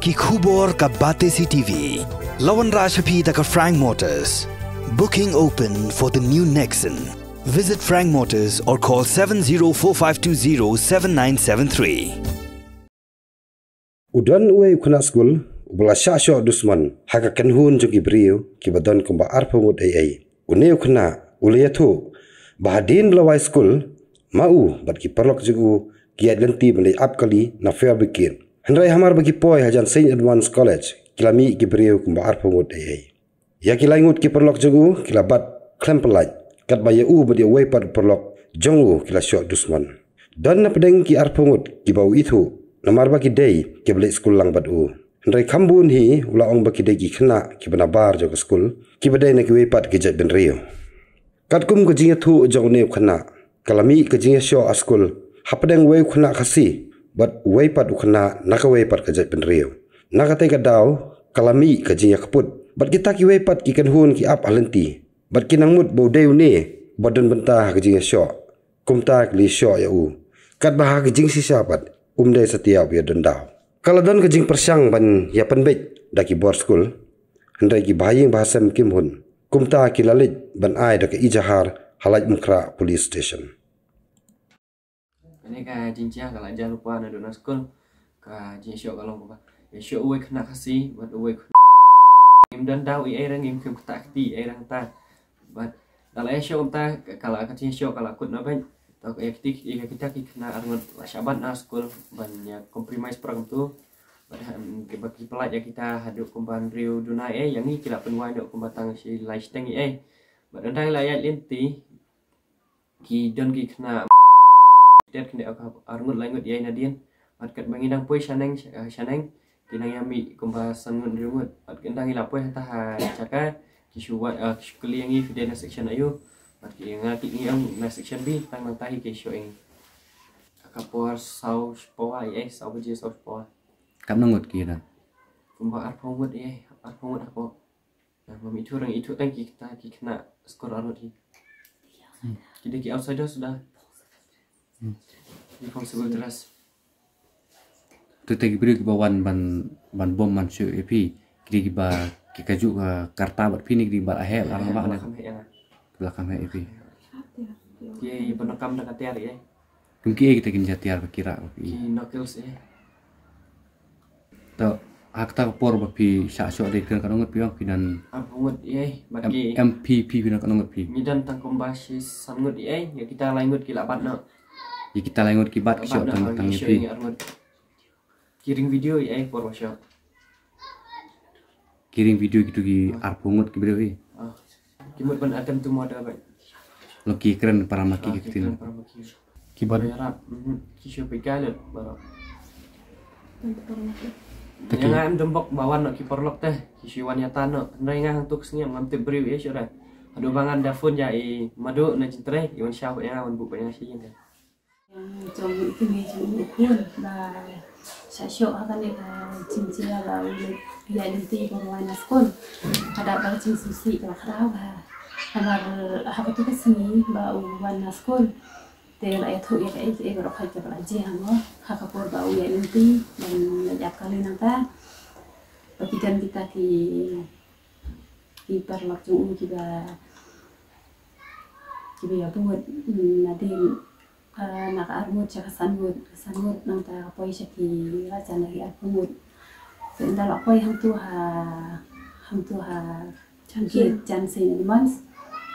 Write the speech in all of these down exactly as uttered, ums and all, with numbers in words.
Ki khubor ka Batesi T V. La wanrah sha phi da ka Frank Motors. Booking open for the new Nexon. Visit Frank Motors or call seven zero four five two zero seven nine seven three. U don uwei u khynnah skul uba la shah shoh dusmon ha ka kynhun jong ki briew kiba don kumba arphew ngut ei ei. Une u khynnah u la ïathuh ba hadien ba la wai skul, ma u bad ki paralok jong u ki ïaid lynti ban leit ap kali na fire brigade. Hynrei hamar ba ki poi hajan Saint Edmund's College, ki la mih ki briew kumba arphew ngut ei ei. Ïa ki lai ngut ki paralok jong u ki la bat khlem pyllait, katba ïa u bad ïa uwei pat u paralok jong u ki la shoh dusmon. Don na pdeng ki arphew ngut kiba u ithuh, namar ba ki dei kiba leit skul lang bad u. Hynrei kham bun hi u la ong ba ki dei ki khynnah kiba nabar jong ka skul, kiba dei na kiwei pat ki jaitbynriew. Katkum ka jingïathuh jong une u khynnah, ka la mih ka jingïashoh ha skul hapdeng uwei u khynnah Khasi bad uwei pat u khynnah na kawei pat ka jaitbynriew. Na katei ka daw ka la mih ka jingïakput bad kita kiwei pat ki kynhun ki ap ha lynti bad ki nang mut ba u dei une ba don bynta ha ka jingïashoh. Kumta ki la ïashoh ïa u, katba ha ka jingshisha pat um dei satia ba ïadon daw. Ka la don ka jingpyrshang ban ïapynbeit da ki bor skul, hynrei ki bahaïing bahasem kim hun. Kumta ki la leit ban ai da ka ejahar ha Laitumkhrah Police Station. Kane ka jingjia ka la jia lypa naduh na skul. Ka jingshoh ka long kumba ïashoh uwei khynnah Khasi bad uwei khynnah. Ngim don daw ei ei, ngim kynmaw kata kti ei ei ta. Bad da la ïashoh kumta ka la, ka jingshoh ka la kut noh beit. To ïa kti, ïa kita ki khynnah arngut la shah bat na skul ban ïa compromise program tu. Bad ha, em, kiba ki pyllait ïa kita haduh kumba hynriew duna ei ei, ïa ngi ki la pynwai noh kumba tang shi lai shiteng ei ei. Bad ynda ngi la ïaid lynti ki don ki khynnah. Dep khynnah ka arngut laingut ei ei nadien. Bad katba ngi nang poi shaneng, eh, shaneng ki nang ïa mih kumba san ngut hynriew ngut. Bad ynda ngi la poi hangta ha jaka ki shu wad, eh, ki shu kylli ïa ngi phi dei na section aiu. Bad ki, nga ki, ngi ong na section B, tang nangta hi ki shu ong. Ka por saw shiphew ei ei, saw baje saw shiphew. Katno ngut ki don? Kumba arphew ngut ei ei, arphew ngut hapoh. Nga ngam ithuh, nga ithuh tang ki khynnah, ki khynnah skul arngut hi. Hmm. Ki dei ki outsider suda. Hmm. Ki phong civil dress. Te te ki briew kiba wan ban, ban bom ban shu ïa phi, ki dei kiba, ki kajuh ka rta bad phi ne ki dei kiba la heh, la heh, ba la kham heh ïa nga. Ba la kham heh ïa phi. Ki ba donkam da ka tiar ei ei. Kum kiei kita ki jingtiar ba ki rah ba phi? Ki knuckles ei ei. To, ha kata ka por ba phi shah shoh dei kren katno ngut phi ong phi don? Arphew ngut ei ei, bad em, ki em phi, phi, phi don katno ngut phi? Ngi don tang kumba shi san ngut ei ei, ïa kita lai ngut ki la bat noh. Ïa kita lai ngut ki bat, ki la shoh bat noh, tang, ha, tang ngi ïa shoh phi. Ngi arngut. Ki ring video ei ei por ba shoh. Ki ring video kito ki arphew ngut ki briew hi. Ah. Ki mut ban attempt to murder bad. Lo ki kren para ma ki, ah, ki ktien. Kren para ma ki. Ki bad. Ïarap, mhm. Ki shu pyrkhat lut baroh. Te ki. Ïa nga em dembok ba wan noh ki paralok te. Ki shu wan ïa tan noh. Hynrei nga hangto ka sngi ngam tip briew ei ei shuh re. Haduh ba ngan da phone ïa i Madu na Jingtrei, i wan shaw ïa nga, wan buh ïa nga sha ïing te. Jong i kmie jong u khun ba shah shoh ha kane ka jingjia ba u leit ïaid lynti ba u wan na skul. Ka dei ba ka jingsngewsih kaba khraw ba. Namar ha katu ka sngi ba u wan na skul te la ïathuh ïa kaei kaei baroh kaba la jia mo ha ka por ba u ïaid lynti ban leit ap kali nangta. Ba ki don kita ki, ki paralok jong u kiba, kiba ïabud, mm, nadien, ah, na ka arngut sha ka sanngut, ka sanngut nangta ka poi sha ki la jan na ki arphew ngut. Te ynda la poi hangtu ha, hangtu ha gate jan Saint Edmunds.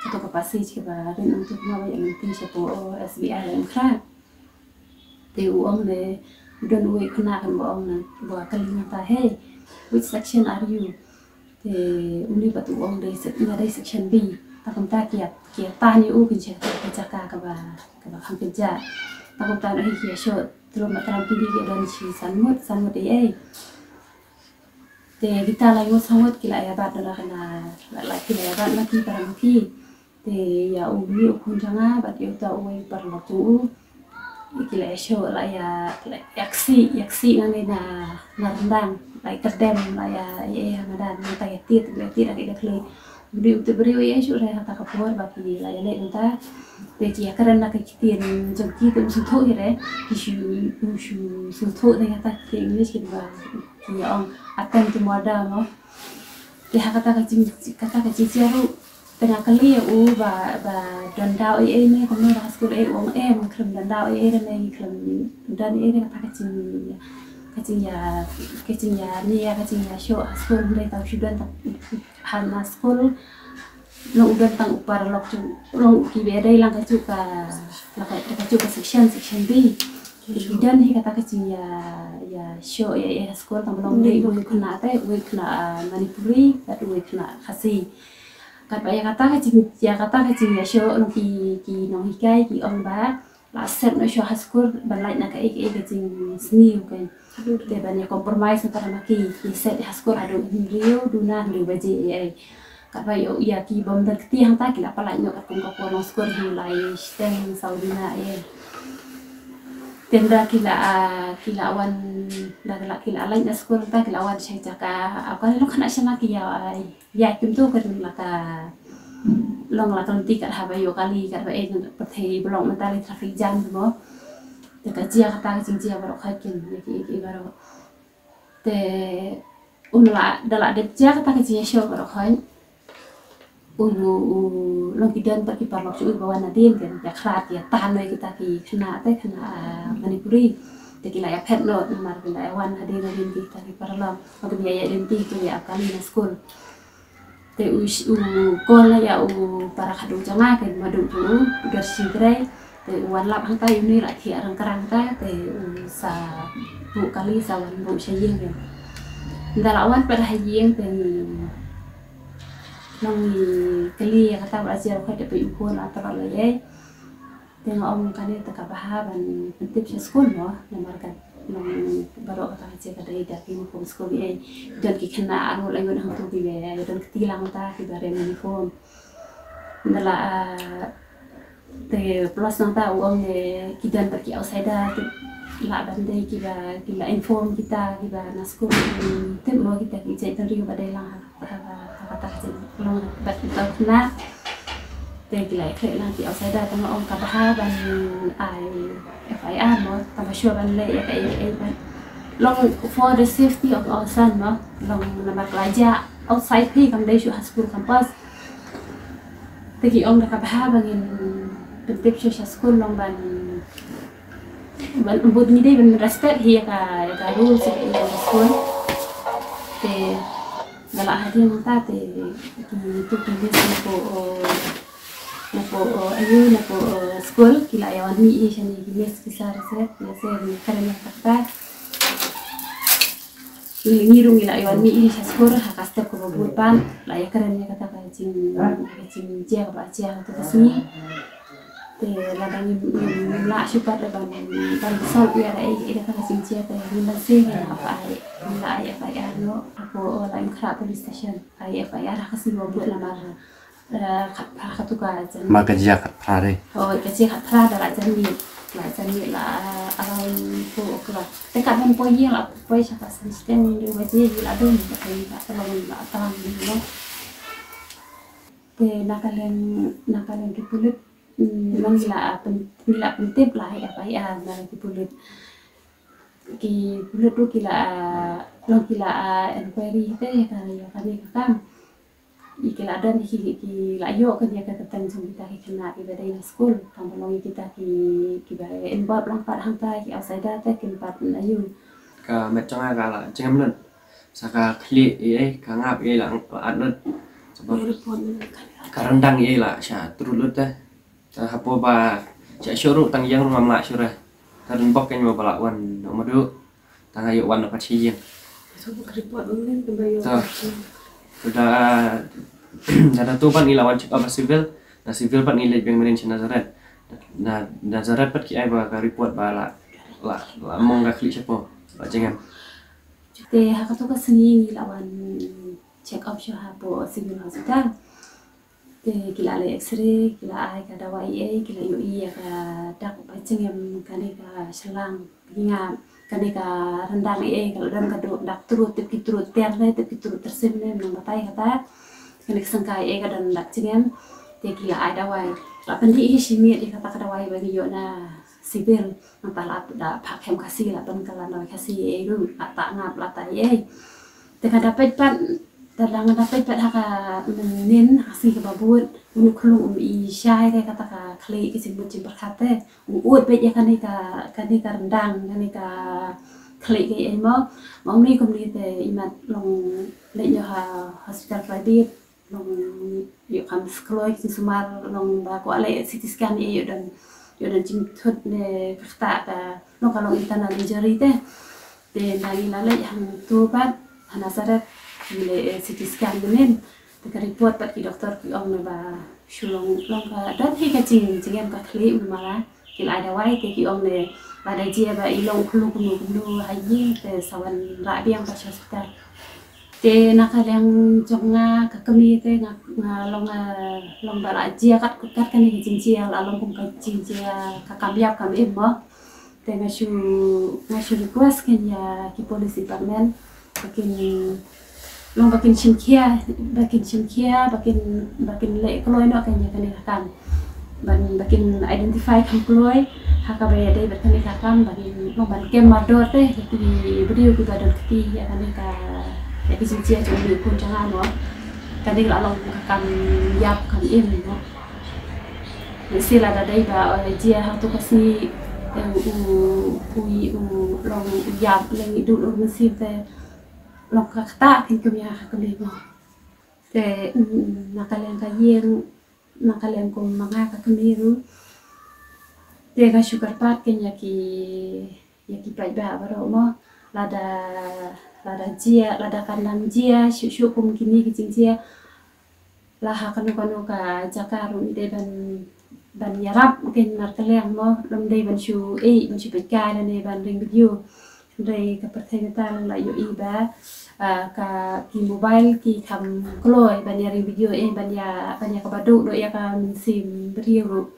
Kato ka passage kaba rit hangtu, kumba ïaid lynti shapoh S B I Laitumkhrah. Te u ong ne, u don uwei u khynnah kan ba ong ne, ba kylli nangta, "Hey, which section are you?" Te une pat u ong dei sek-, nga dei section B. Tang kumta ki ïa, ki ïa tan ïa u kin sha ka jaka kaba, kaba kham kynjah. Tang kumta noh hi ki ïa shoh, trum ba tram pili ki don shi san ngut, san ngut ei ei. Te kita lai ngut san ngut ki la ïa bat noh na ka na, la, la ki la ïa bat ma ki para ma ki. Te ïa u mih u khun jong nga bad ïa uta uwei u paralok jong u. Ki la ïa shoh, la ïa, la ïa ksih, ïa ksih nangne na, na ryndang, la ïa kyrdem, la ïa, ïa, ïa madan, nangta ïa tied, ïa tied da ki da khlieh. Bri u te bri u ei shu re hata ka por ba ki la ïa leh nta. Te ki ïa kren na ka ktien jong ki te um sngewthuh hi re. Ki shu, um shu sngewthuh re hata ki ktien English ki ba ki ong attempt to murder mo. Te ha kata ka jing, kata ka jingjia ruh te nga kylli ïa u ba, ba don daw ei ei ne kumno ha skul ei, u ong em, khlem don daw ei ei re ne, khlem don ei ei re. Kata ka jing, ka jingïa, ka jingïa ne ïa ka jingïa shoh ha skul, hynrei tang shu don tang ha na skul. Long u don tang u paralok jong, long ki ba dei lang kajuh ka, lang ka, kajuh ka section, section B. Ki don hi kata ka jingïa, ïa shoh ïa, ïa skul tang ba long dei uwei u khynnah te, uwei u khynnah, ah, Manipuri bad uwei u khynnah Khasi. Katba ïa kata ka jing, ïa kata ka jingïa shoh long ki, ki nonghikai ki ong ba la set noh shuh ha skul ban lait na kaei kaei ka jingsniew ka. Te ban ïa compromise na para ma ki, ki set ha skul haduh hynriew duna hynriew baje ei ei. Katba ïa, ïa ki bym don kti hangta ki la pynlait noh katkum ka por long skul hi lai shiteng saw duna ei ei. Te ynda ki la, ah, ki la wan, da ki la, ki la lait na skul hangta ki la wan sha jaka, ah, ka long khynnah shana ki ïa, ah, ïa kim tu ka long la ka, long la ka lynti kat haba ïoh kali kat ba ei pyrthei ba long mynta lei traffic jam mo. Te ka jia kata ka jingjia baroh khoit kin ïa ki, ïa ki baroh. Te um la, da la dep jia kata ka jingïa shoh baroh khoit. U, u, u long ki don pat ki paralok shu u ba wan hadien kan ïa khlad ïa tan noi kita ki khynnah te khynnah, ah, Manipuri. Te ki la ïa phet noh namar ki la ïa wan hadien hadien kita ki paralok. Ba ki ïa ïa lynti ki ïa ap kali na skul. Te u, u call na ïa u para khadduh jong nga, kan Maduh jong u, u Darshi Gray. Te u wan lap hangta, ïa une la thiah rangkrang ta, te u sa buh kali sa wan buh sha ïing ïa. Ynda la wan pat ha ïing te ngi long ngi kylli ïa kata ba la jia ruh, ka dei ba u khun la tyrot la ïa. Te nga ong kane te ka bha ban pyntip sha skul mo, namar ka long baroh kata ka jia ka dei da ki uniform skul ïa. Don ki khynnah arngut laingut hangtu ki ba don kti lang ta ki ba rem uniform. Ynda la, ah, te plus nangta u ong ne ki don pat ki outsider, ki lah ban dei ki ba, ki la inform kita ki ba na skul, ki tip mo kita ki jaitbynriew ba dei lang ha, ha, ha kata ka jinglong bad kita u khynnah. Te ki la ïakhleh lang ki outsider, te nga ong ka bha ban ai F I R mo, tang ba shuwa ban leh ïa kaei kaei ban long for the safety of our son mo, long namar ka la jia outside phi, kam dei shuh ha school campus. Te ki ong da ka bha ba ngin pyntip shuh sha skul long ban, ban bud ngi dei ban respect hi ïa ka, ïa ka rules ïa ka skul. Te da la hadien nangta te kito ki miss napoh, napoh, aiu, napoh skul ki la ïa wan mih hi shane, ki miss ki sir, sir, ïa sir, ngi kren ïa kata. Ngi, ngi ruh ngi la ïa wan mih hi sha skul ha ka step kaba bud pat, la ïa kren ïa kata ka jing, ka jingjia kaba jia ha kato ka sngi. Te lada ngim, ngim lah shuh pat ban, ban solve ïa kaei, ïa kata ka jingjia te ngin ban seng, ngin lah ai, ngin lah ai F I R noh hapoh Laitumkhrah Police Station. Ai F I R ha ka sngi ba bud namar, eh, khatphra katu ka jan. Ma ka jia khatphra re. Oh, ka jia khatphra da la jan miet. La jan miet la, eh, around four o'clock. Te kat ban poi ïing la poi sha ka san shiteng hynriew baje la dum, la poi la tlang la tlang noh. Te na ka liang, na ka liang ki pulit, mm, ngi la pyn, ngi la pyntip, la ai F I R na ki pulit. Ki pulit ruh ki la, long ki la, ah, inquiry te ïa ka, ïa kane ka kam. Ïa ki la don ki, ki la ïoh kane ka kyrteng jong kita ki khynnah kiba dei na skul. Tang ba long ïa kita ki, kiba involve lang pat hangta, ki outsider te kin pat aiu. Ka met jong nga ka la jingem lut. Sa ka khlieh ei, ka ngap ei la, la at lut. Sa ka ryndang ei la sha trud lut te. Te hapoh ba sha shuh ruh tang ïeng ruh ngam lah shuh re. Te ren bok kein ba la wan u Maduh. Tang ïoh wan pat sha ïing. Te da, da, da tu pat ngi la wan check up ha civil. Na civil pat ngi leit biang mynnin sha Nazareth. Na Nazareth pat ki ai ba ka report ba la, la, la mong ka khlieh shapoh. Ba jingem. Te ha kato ka sngi ngi la wan check up sha hapoh civil hospital. Te ki la leh X-ray, ki la ai ka dawai ei, ki la ïohi ïa ka dak ba jingem kane ka shlang, ki ngap kane ka ryndang ei, ka la don ka dak trud, tip ki trud ter ne, tip ki trud tyrsim ne, nang batai kata. Kane ka sengkai eh ka don dak jingem, te ki la ai dawai. La pyndih hi shi miet ïa kata ka dawai ba ngi ïoh na civil, nangta la da phah khem Khasi, la don ka la dawai Khasi eh ruh, la tah ngap, la tah eh. Te ka da peit pat, te la nga da peit pat ha ka mynnin, ha ka sngi kaba bud, u nongkhlung um i shai te kata ka khlieh ka jingmut jingpyrkhat te. U ud beit ïa kane ka, kane ka ryndang, kane ka khlieh ka ei mo. Ma uni kumne te imat long leit noh ha hospital private, long ïoh kham kloi ka jingsumar, long ba kwah leh C T scan, ïoh don, ïoh don jingthut ne ka ktah ka, long ka long internal injury te. Te ngi la leit hangto pat ha Nazareth, ngi leh C T scan mynnin. Te ka report pat ki doktor ki ong ne ba shu long, long ka don hi ka jing, jingem ka khlieh u mala. Ki la ai dawai te ki ong ne ba da jia ba i long kumno kumno kumno ha ïing, te sa wanrah biang pat sha hospital. Te na ka liang jong nga ka kmie te nga, nga long, eh, long ba la jia kat, kat kane ka jingjia, la long kum ka jingjia ka kam ïap kam im mo. Te nga shu, nga shu request kein ïa ki police department ba kin long ba kin shim khia, ba kin shim khia, ba kin, ba kin leh kloi noh kein ïa kane ka kam. Ban, ba kin identify kham kloi ha kaba ïadei bad kane ka kam, ba kin long ban kem mardor te ïa ki briew kiba don kti ïa kane ka, ïa ki jingjia jong une u khun jong nga mo. Kane ka la long ka kam ïap kam im mo. Lehse lada dei ba, eh, jia hangto ka sngi, eh, u, u, u long u ïap lei, i dud u mynsiem te long ka ktah kein kum ïa ka kmie mo. Te, mm, na ka liang ka ïing, na ka liang kum ma nga ka kmie ruh, te nga shu kyrpad kein ïa ki, ïa ki paidbah baroh mo. Lada, lada jia, lada kan nang jia shuh shuh kum kine ki jingjia, la ha kano kano ka jaka ruh ngi dei ban, ban ïarap kein markylliang mo. Lym dei ban shu, eh, ban shu peit kai lane ban ring video. Hynrei ka pyrthei mynta la ïohi ba, ah, ka, ki mobile ki kham kloi ban ïa ring video, eh, ban ïa, ban ïa kaba duh duh ïa ka mynsiem briew ruh.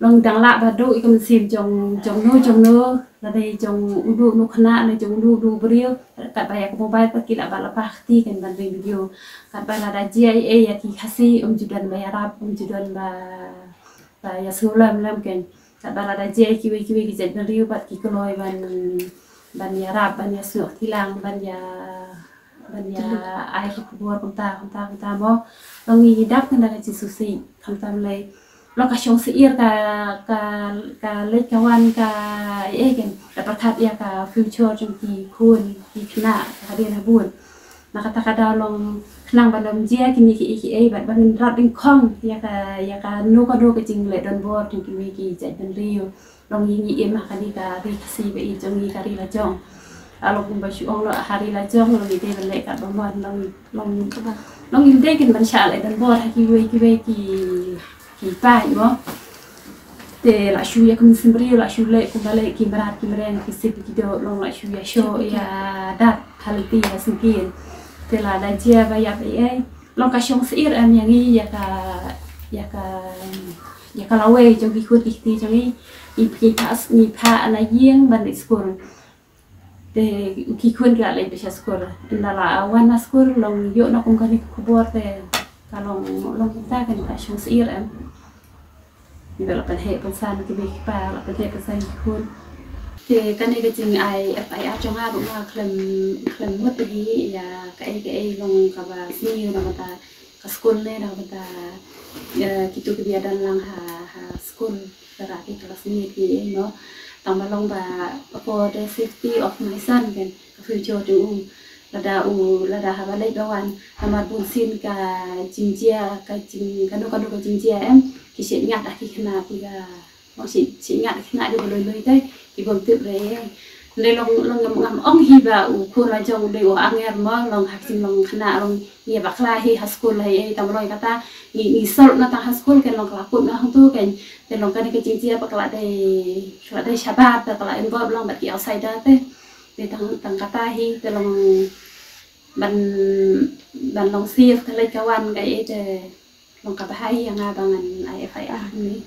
Long dang lah ba duh ïa ka mynsiem jong, jong no jong no, lane jong uno uno khynnah, lane jong uno uno briew, katba ïa ka mobile pat ki lah ba la pah kti kein ban ring video. Katba lada jia ei ei ïa ki Khasi, um ju don ba ïarap, um ju don ba, ba ïasngewlem lem kein. Katba lada jia ïa kiwei kiwei ki jaitbynriew pat ki kloi ban, ban ïarap, ban ïasnoh tilang, ban ïa, ban ïa ai ki khubor kumta, kumta, kumta mo. Long ngi dap kein da ka jingsngewsih, khamtam lei long ka shong syier ka, ka, ka leit ka wan ka ei ei kein, da pyrkhat ïa ka future jong ki khun ki khynnah ka hadien habud. Na kata ka daw long khnang ba ym jia kine kiei kiei bad ba ngin rat dyngkhong ïa ka, ïa kano kano ka jingleh donbor jong kiwei ki jaitbynriew. Long ngi, ngi im ha kane ka ri Khasi ba ïeit jong ngi, ka ri la jong. Ah, long kumba shu ong noh, ha ri la jong long ngi dei ban leh katba mon, long, long, long ngi dei kein ban shah leh donbor ha kiwei kiwei ki, ki paid mo. Te la shu ïa ka mynsiem briew la shu leh kumba leh ki mrad ki mreng, ki sip ki doh, long la shu ïa shoh ïa dat ha lynti ha syngkien. Te lada jia ba ïap ei ei, long ka shong syier em ïa ngi, ïa ka, ïa ka, ïa ka lawei jong ki khun ki kti jong ngi. Ngi phah, ngi phah na ïing ban leit skul. Te ki khun ki la leit beit sha skul. Ynda la wan na skul long ïoh na kum kane ka khubor te ka long, long kumta kein, ka shong syier em. Ngi la pynheh pynsan ki mei ki pa, la pynheh pynsan ki khun. Te kane ka jingai F I R jong nga ruh nga khlem, khlem mut hi ïa kaei kaei long kaba sniew na ka bynta ka skul ne na ka bynta, eh, kito kiba ïadon lang ha, ha skul, ka ra ki classmate ki, eh, no. Tang ba long ba for the safety of my son kein, ka future jong u. Lada u, lada haba leit ba wan, namar bunsien ka jingjia, ka jing, kano kano ka jingjia em, ki shait ngat ha ki khynnah, ki ba, shait, shait ngat ha ki khynnah kiba lui lui te, ki bym tip re. Hynrei long, long ngam, ngam ong hi ba u khun la jong u dei u angel mo, long ha ki jinglong khynnah long ngi bakla hi ha skul hi, eh, tang ba long kata ngi, ngi sort na tang ha skul kein, long ka la kut na hangto kein, te long kane ka jingjia ba ka la dei, ka la dei shabar te ka la involve lang bad ki outsider te. Te tang, tang kata hi te long ban, ban long safe ka leit ka wan ka ei ei te long kaba bha ïa nga ba ngan ai F I R ni.